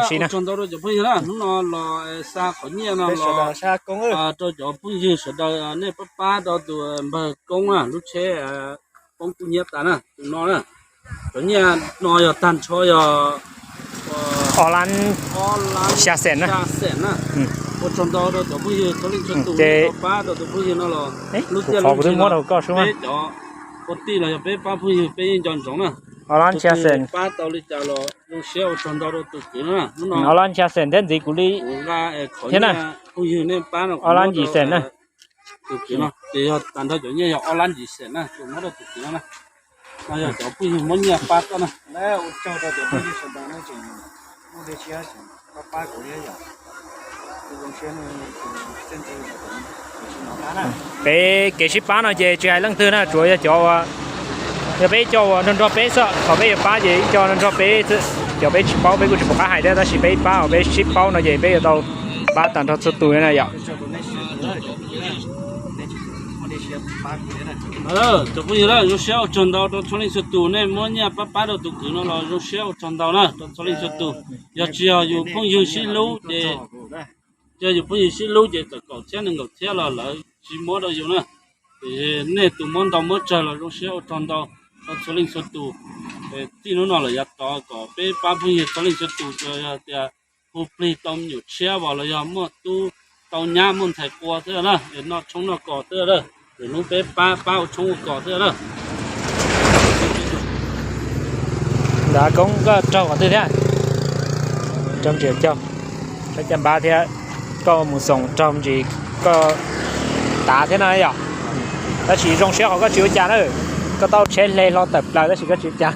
Ua tsaug ntau rau cov phooj ywg na, hnub no los xa qhov nyiaj no los rau cov phooj ywg sawv daws, nej pab pab rau tus npawg Koob na, lub tsheb poob kuj nyiab tas na, tus no na. Cov nyiaj no yog tag nrho yog ob lab xya xees na. Ua tsaug ntau rau cov phooj ywg txhua leej txhua tus, pab rau tus phooj ywg no los lub tiaj lub ntsig no, peb cov kwv tij los yog peb pab phooj ywg peb yeej nco ntsoov na. Ob lab xya xees, pab tau li cas los zoo siab ua tsaug ntau rau tus kwv no na. Hnub no ob lab xya xees thiab ntxiv kuv li thiab na. Phooj ywg nej pab no ob lab yim xees na. Tus kwv no ces yog tag nrho cov nyiaj yog ob lab yim xees na, tsuas muab rau tus kwv no na. No yog cov phooj ywg muab nyiaj pab tuaj na. Peb kev sib pab no ces tsis hais leej twg na, tsuas yog cov, yog peb cov uas nrog nrog peb xwb, thaum peb yuav pab ces ib co nrog nrog peb xwb. Cov peb tsis paub peb kuj tsis pom qab hais thiab, tab sis peb pab uas peb sib paub no ces peb yuav tau pab tag nrho txhua tus na yom. Cov phooj ywg, zoo siab ua tsaug ntau rau txhua leej txhua tus, nej muab nyiaj pab pab rau tus kwv no los zoo siab ua tsaug ntau na rau txhua leej txhua tus. Yog tsis yog yus phooj ywg sib hlub ces, yog yus phooj ywg sib hlub ces txawm kaum txhiab nees nkaum txhiab los lawv tsis muab rau yus na. Nej tus muab ntau muab tsawg los zoo siab ua tsaug ntau rau txhua leej txhua tus. Txij hnub no lawm yav tod kom peb pab phooj ywg txhua leej txhua tus, tsuas yog tias hu plig tau me nyuam tshiab los yog muaj tub tau nyab muaj ntxhais qua xwb na, noj tshoob noj kos xwb na. Lwm hnub peb pab pab ua tshoob ua kos xwb na. Ntawd Koob koj raug qhov twg thiab? Raug ntsis caug, raug caj npab thiab. Koj mus xoom raug ntsis koj tav thiab na yom. Tab sis zoo siab qhov koj tsis ua cas na. Koj tau tsheb hle hlo tawm plaws tab sis koj tsis ua cas.